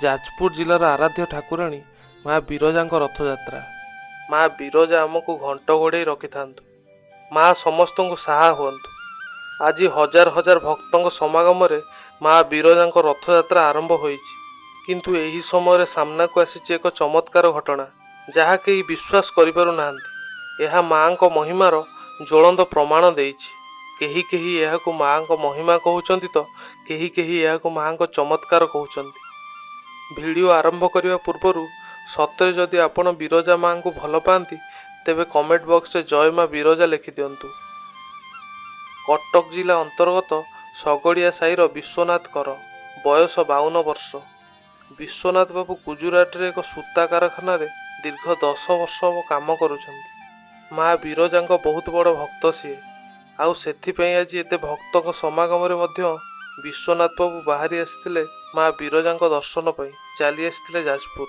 ଯାଜପୁର ଜିଲ୍ଲାର ଆରାଧ୍ୟ ଠାକୁରାଣୀ ମା ବିରଜାଙ୍କ ରଥଯାତ୍ରା। ମା ବିରଜା ଆମକୁ ଘଣ୍ଟ ଘୋଡ଼େଇ ରଖିଥାନ୍ତୁ। ମା ସମସ୍ତଙ୍କୁ ସାହା ହୁଅନ୍ତୁ। ଆଜି ହଜାର ହଜାର ଭକ୍ତଙ୍କ ସମାଗମରେ ମା ବିରଜାଙ୍କ ରଥଯାତ୍ରା ଆରମ୍ଭ ହୋଇଛି। କିନ୍ତୁ ଏହି ସମୟରେ ସାମ୍ନାକୁ ଆସିଛି ଏକ ଚମତ୍କାର ଘଟଣା, ଯାହା କେହି ବିଶ୍ୱାସ କରିପାରୁନାହାନ୍ତି। ଏହା ମାଙ୍କ ମହିମାର ଜ୍ୱଳନ୍ତ ପ୍ରମାଣ ଦେଇଛି। କେହି କେହି ଏହାକୁ ମାଙ୍କ ମହିମା କହୁଛନ୍ତି ତ କେହି କେହି ଏହାକୁ ମାଙ୍କ ଚମତ୍କାର କହୁଛନ୍ତି। ଭିଡ଼ିଓ ଆରମ୍ଭ କରିବା ପୂର୍ବରୁ ସତରେ ଯଦି ଆପଣ ବିରଜା ମାଙ୍କୁ ଭଲ ପାଆନ୍ତି, ତେବେ କମେଣ୍ଟ ବକ୍ସରେ ଜୟ ମା ବିରଜା ଲେଖିଦିଅନ୍ତୁ। କଟକ ଜିଲ୍ଲା ଅନ୍ତର୍ଗତ ଶଗଡ଼ିଆ ସାହିର ବିଶ୍ୱନାଥ କର, ବୟସ 52 ବର୍ଷ। ବିଶ୍ୱନାଥ ବାବୁ ଗୁଜୁରାଟରେ ଏକ ସୂତା କାରଖାନାରେ ଦୀର୍ଘ 10 ବର୍ଷ ହେବ କାମ କରୁଛନ୍ତି। ମା ବିରଜାଙ୍କ ବହୁତ ବଡ଼ ଭକ୍ତ ସିଏ। ଆଉ ସେଥିପାଇଁ ଆଜି ଏତେ ଭକ୍ତଙ୍କ ସମାଗମରେ ମଧ୍ୟ ବିଶ୍ୱନାଥ ବାବୁ ବାହାରି ଆସିଥିଲେ ମା ବିରଜାଙ୍କ ଦର୍ଶନ ପାଇଁ। ଚାଲି ଆସିଥିଲେ ଯାଜପୁର।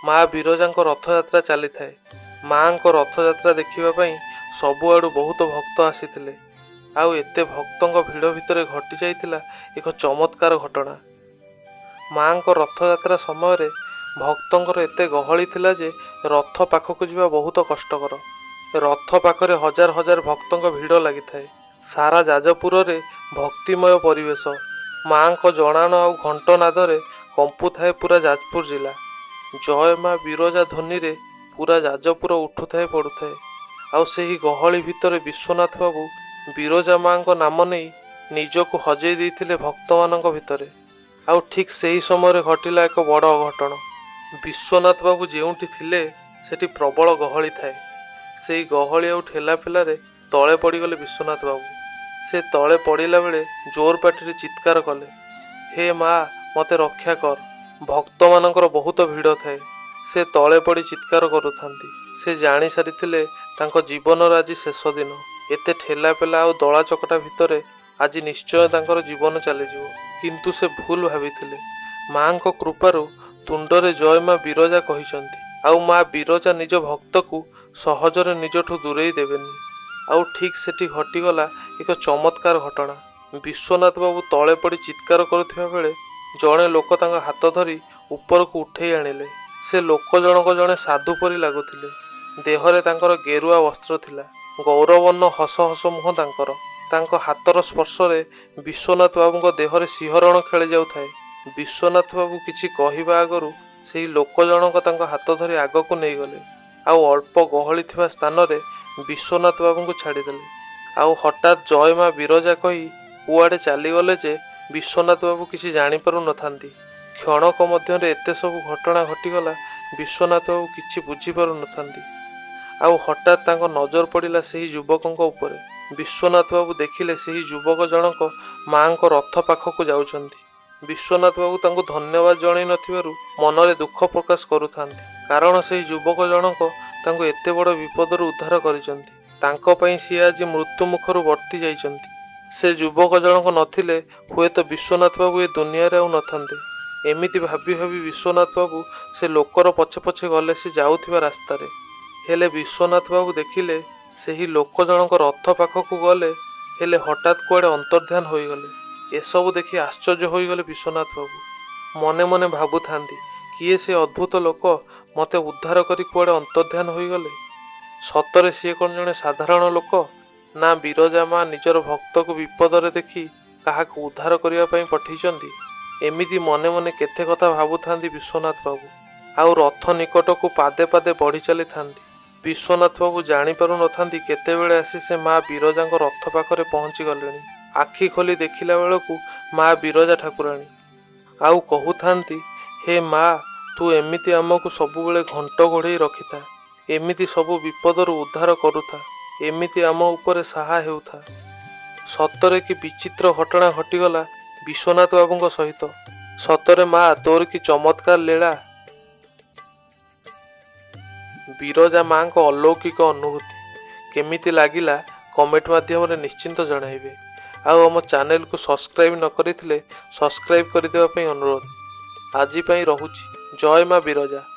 ମା ବିରଜାଙ୍କ ରଥଯାତ୍ରା ଚାଲିଥାଏ। ମାଙ୍କ ରଥଯାତ୍ରା ଦେଖିବା ପାଇଁ ସବୁଆଡ଼ୁ ବହୁତ ଭକ୍ତ ଆସିଥିଲେ। ଆଉ ଏତେ ଭକ୍ତଙ୍କ ଭିଡ଼ ଭିତରେ ଘଟି ଯାଇଥିଲା ଏକ ଚମତ୍କାର ଘଟଣା। ମାଙ୍କ ରଥଯାତ୍ରା ସମୟରେ ଭକ୍ତଙ୍କର ଏତେ ଗହଳି ଥିଲା ଯେ ରଥ ପାଖକୁ ଯିବା ବହୁତ କଷ୍ଟକର। ରଥ ପାଖରେ ହଜାର ହଜାର ଭକ୍ତଙ୍କ ଭିଡ଼ ଲାଗିଥାଏ। ସାରା ଯାଜପୁରରେ ଭକ୍ତିମୟ ପରିବେଶ। ମାଙ୍କ ଜଣାଣ ଆଉ ଘଣ୍ଟ ନାଦରେ କମ୍ପୁଥାଏ ପୁରା ଯାଜପୁର ଜିଲ୍ଲା। ଜୟ ମା ବିରଜା ଧ୍ୱନିରେ ପୁରା ଯାଜପୁର ଉଠୁଥାଏ, ପଡ଼ୁଥାଏ। ଆଉ ସେହି ଗହଳି ଭିତରେ ବିଶ୍ୱନାଥ ବାବୁ ବିରଜା ମାଙ୍କ ନାମ ନେଇ ନିଜକୁ ହଜେଇ ଦେଇଥିଲେ ଭକ୍ତମାନଙ୍କ ଭିତରେ। ଆଉ ଠିକ୍ ସେହି ସମୟରେ ଘଟିଲା ଏକ ବଡ଼ ଅଘଟଣ। ବିଶ୍ୱନାଥ ବାବୁ ଯେଉଁଠି ଥିଲେ, ସେଠି ପ୍ରବଳ ଗହଳି ଥାଏ। ସେଇ ଗହଳି ଆଉ ଠେଲାପେଲାରେ ତଳେ ପଡ଼ିଗଲେ ବିଶ୍ୱନାଥ ବାବୁ। ସେ ତଳେ ପଡ଼ିଲା ବେଳେ ଜୋର ପାଟିରେ ଚିତ୍କାର କଲେ, "ହେ ମା, ମୋତେ ରକ୍ଷା କର।" ଭକ୍ତମାନଙ୍କର ବହୁତ ଭିଡ଼ ଥାଏ। ସେ ତଳେ ପଡ଼ି ଚିତ୍କାର କରୁଥାନ୍ତି। ସେ ଜାଣି ସାରିଥିଲେ, ତାଙ୍କ ଜୀବନର ଆଜି ଶେଷ ଦିନ। ଏତେ ଠେଲାପେଲା ଆଉ ଦଳା ଚକଟା ଭିତରେ ଆଜି ନିଶ୍ଚୟ ତାଙ୍କର ଜୀବନ ଚାଲିଯିବ। କିନ୍ତୁ ସେ ଭୁଲ ଭାବିଥିଲେ। ମାଙ୍କ କୃପାରୁ ତୁଣ୍ଡରେ ଜୟ ମା ବିରଜା କହିଛନ୍ତି, ଆଉ ମା ବିରଜା ନିଜ ଭକ୍ତକୁ ସହଜରେ ନିଜଠୁ ଦୂରେଇ ଦେବେନି। ଆଉ ଠିକ୍ ସେଠି ଘଟିଗଲା ଏକ ଚମତ୍କାର ଘଟଣା। ବିଶ୍ୱନାଥ ବାବୁ ତଳେ ପଡ଼ି ଚିତ୍କାର କରୁଥିବା ବେଳେ ଜଣେ ଲୋକ ତାଙ୍କ ହାତ ଧରି ଉପରକୁ ଉଠେଇ ଆଣିଲେ। ସେ ଲୋକ ଜଣକ ଜଣେ ସାଧୁ ପରି ଲାଗୁଥିଲେ। ଦେହରେ ତାଙ୍କର ଗେରୁଆ ବସ୍ତ୍ର ଥିଲା। ଗୌରବର୍ଣ୍ଣ ହସ ହସ ମୁହଁ ତାଙ୍କର। ତାଙ୍କ ହାତର ସ୍ପର୍ଶରେ ବିଶ୍ୱନାଥ ବାବୁଙ୍କ ଦେହରେ ଶିହରଣ ଖେଳି ଯାଉଥାଏ। ବିଶ୍ୱନାଥ ବାବୁ କିଛି କହିବା ଆଗରୁ ସେହି ଲୋକ ଜଣକ ତାଙ୍କ ହାତ ଧରି ଆଗକୁ ନେଇଗଲେ ଆଉ ଅଳ୍ପ ଗହଳି ଥିବା ସ୍ଥାନରେ ବିଶ୍ୱନାଥ ବାବୁଙ୍କୁ ଛାଡ଼ିଦେଲେ। ଆଉ ହଠାତ୍ ଜୟ ମା ବିରଜା କହି କୁଆଡ଼େ ଚାଲିଗଲେ ଯେ ବିଶ୍ୱନାଥ ବାବୁ କିଛି ଜାଣିପାରୁ ନଥାନ୍ତି। କ୍ଷଣକ ମଧ୍ୟରେ ଏତେ ସବୁ ଘଟଣା ଘଟିଗଲା, ବିଶ୍ୱନାଥ ବାବୁ କିଛି ବୁଝିପାରୁ ନଥାନ୍ତି। ଆଉ ହଠାତ୍ ତାଙ୍କ ନଜର ପଡ଼ିଲା ସେହି ଯୁବକଙ୍କ ଉପରେ। ବିଶ୍ୱନାଥ ବାବୁ ଦେଖିଲେ, ସେହି ଯୁବକ ଜଣକ ମାଙ୍କ ରଥ ପାଖକୁ ଯାଉଛନ୍ତି। ବିଶ୍ୱନାଥ ବାବୁ ତାଙ୍କୁ ଧନ୍ୟବାଦ ଜଣାଇ ନଥିବାରୁ ମନରେ ଦୁଃଖ ପ୍ରକାଶ କରୁଥାନ୍ତି, କାରଣ ସେହି ଯୁବକ ଜଣକ ତାଙ୍କୁ ଏତେ ବଡ଼ ବିପଦରୁ ଉଦ୍ଧାର କରିଛନ୍ତି। ତାଙ୍କ ପାଇଁ ସିଏ ଆଜି ମୃତ୍ୟୁ ମୁଖରୁ ବର୍ତ୍ତି ଯାଇଛନ୍ତି। ସେ ଯୁବକ ଜଣକ ନଥିଲେ ହୁଏତ ବିଶ୍ୱନାଥ ବାବୁ ଏ ଦୁନିଆରେ ଆଉ ନଥାନ୍ତେ। ଏମିତି ଭାବି ଭାବି ବିଶ୍ୱନାଥ ବାବୁ ସେ ଲୋକର ପଛେ ପଛେ ଗଲେ ସେ ଯାଉଥିବା ରାସ୍ତାରେ। ହେଲେ ବିଶ୍ୱନାଥ ବାବୁ ଦେଖିଲେ, ସେହି ଲୋକ ଜଣକ ରଥ ପାଖକୁ ଗଲେ, ହେଲେ ହଠାତ୍ କୁଆଡ଼େ ଅନ୍ତର୍ଧ୍ୟାନ ହୋଇଗଲେ। ଏସବୁ ଦେଖି ଆଶ୍ଚର୍ଯ୍ୟ ହୋଇଗଲେ ବିଶ୍ୱନାଥ ବାବୁ। ମନେ ମନେ ଭାବୁଥାନ୍ତି, କିଏ ସେ ଅଦ୍ଭୁତ ଲୋକ, ମୋତେ ଉଦ୍ଧାର କରି କୁଆଡ଼େ ଅନ୍ତର୍ଧ୍ୟାନ ହୋଇଗଲେ? ସତରେ ସିଏ କ'ଣ ଜଣେ ସାଧାରଣ ଲୋକ, ନା ବିରଜା ମା ନିଜର ଭକ୍ତକୁ ବିପଦରେ ଦେଖି କାହାକୁ ଉଦ୍ଧାର କରିବା ପାଇଁ ପଠେଇଛନ୍ତି? ଏମିତି ମନେ ମନେ କେତେ କଥା ଭାବୁଥାନ୍ତି ବିଶ୍ୱନାଥ ବାବୁ ଆଉ ରଥ ନିକଟକୁ ପାଦେ ପାଦେ ବଢ଼ି ଚାଲିଥାନ୍ତି। ବିଶ୍ୱନାଥ ବାବୁ ଜାଣିପାରୁନଥାନ୍ତି, କେତେବେଳେ ଆସି ସେ ମା ବିରଜାଙ୍କ ରଥ ପାଖରେ ପହଞ୍ଚି ଗଲେଣି। ଆଖି ଖୋଲି ଦେଖିଲା ବେଳକୁ ମା ବିରଜା ଠାକୁରାଣୀ। ଆଉ କହୁଥାନ୍ତି, "ହେ ମା, ତୁ ଏମିତି ଆମକୁ ସବୁବେଳେ ଘଣ୍ଟ ଘୋଡ଼େଇ ରଖିଥା। ଏମିତି ସବୁ ବିପଦରୁ ଉଦ୍ଧାର କରୁଥା। ଏମିତି ଆମ ଉପରେ ସାହା ହେଉଥା।" ସତରେ କି ବିଚିତ୍ର ଘଟଣା ଘଟିଗଲା ବିଶ୍ୱନାଥ ବାବୁଙ୍କ ସହିତ! ସତରେ ମା, ତୋର କି ଚମତ୍କାର ଲୀଳା! ବିରଜା ମାଙ୍କ ଅଲୌକିକ ଅନୁଭୂତି କେମିତି ଲାଗିଲା, କମେଣ୍ଟ ମାଧ୍ୟମରେ ନିଶ୍ଚିନ୍ତ ଜଣାଇବେ। ଆଉ ଆମ ଚ୍ୟାନେଲକୁ ସବସ୍କ୍ରାଇବ୍ ନ କରିଥିଲେ ସବସ୍କ୍ରାଇବ୍ କରିଦେବା ପାଇଁ ଅନୁରୋଧ। ଆଜି ପାଇଁ ରହୁଛି। ଜୟ ମା ବିରଜା।